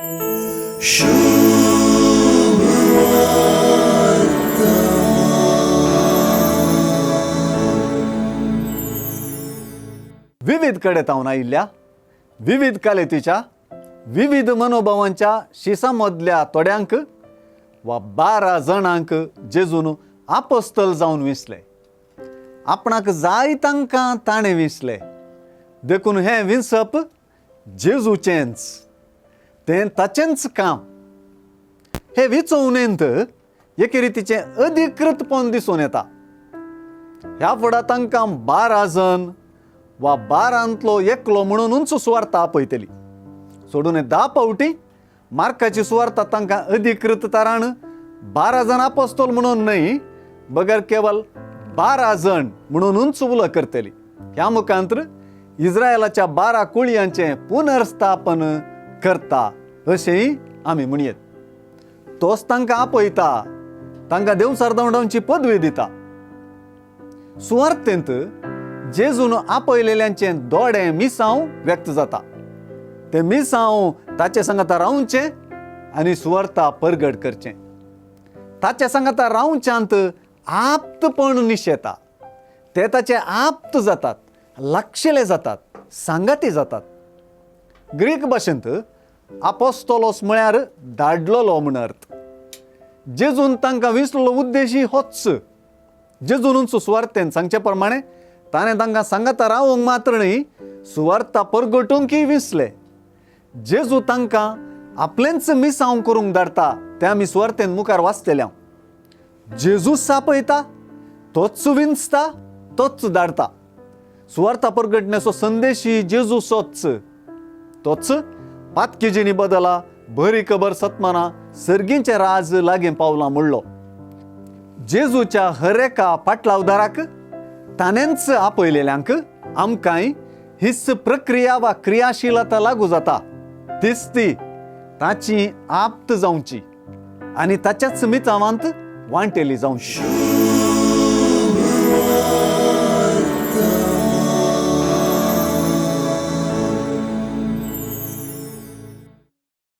विविध कडेन तावन आयिल्ल्या विविध कालेतीच्या विविध मनोभावांच्या शिसां मदल्या थोड्यांक वा 12 जाणांक जेजून आपस्तल जावन विसले. आपणाक जाय तांकां ताणें विसले. देखून हें विंसप जेजूचेंच, तें ताचेंच काम. हे विचोवणेंत एके रितीचें अधिकृतपण दिसून येता. ह्या फुडां तांकां 12 जण वा 12 एकलो म्हणूनच सुवार्ता आपयतली. सोडून 10 फावटी मार्काची सुवार्ता तांकां अधिकृत तरान 12 जण आपोस्तोल म्हणून न्हय, बगर केवल 12 जण म्हणूनच उलो करतली. ह्या मुखांतर इस्रायलाच्या 12 कुळयांचें पुनर्स्थापन करता अशेंय आमी म्हणयेत. तोच तांकां आपयता, तांकां देवचार दवडांची पदवी दिता. सुवार्थेंत जेजून आपयलेल्यांचें दोडें मिसांव व्यक्त जाता. तें मिसांव ताचे सांगाता रावचें आनी सुवार्ता परगट करचें. ताचे सांगाता रावच्यांत आप्तपण निशेता. ते ताचे आप्त जातात, लागशिले जातात, सांगाती जातात. ग्रीक भाशेंत आपोस्तोलोस म्हळ्यार धाडलोलो म्हण अर्थ. जेजून तांकां विसरलो उद्देशी होच. जेजूनच सुवार्थेन सांगचे प्रमाणे ताणें तांकां सांगाता रावंक मात्र न्हय, सुवार्ता परगटूंकय विसले. जेजू तांकां आपलेंच मिसांव करूंक धाडटा तें आमी सुवार्थेन मुखार वाचतले. जेजू सापयता, तोच विंचता, तोच धाडटा. सुवार्ता परगटण्याचो संदेशी जेजू सोच. तोच पातकेजीनी बदला बरी खबर सतमाना सर्गींचें राज लागीं पावलां म्हणलो. जेजूच्या हर एका पाटलावदाराक ताणेंच आपयलेल्यांक आमकांय हीच प्रक्रिया वा क्रियाशीलता लागू जाता. तीच ती ताची आप्त जावची आनी ताच्याच मितावांत वांटेली जावची.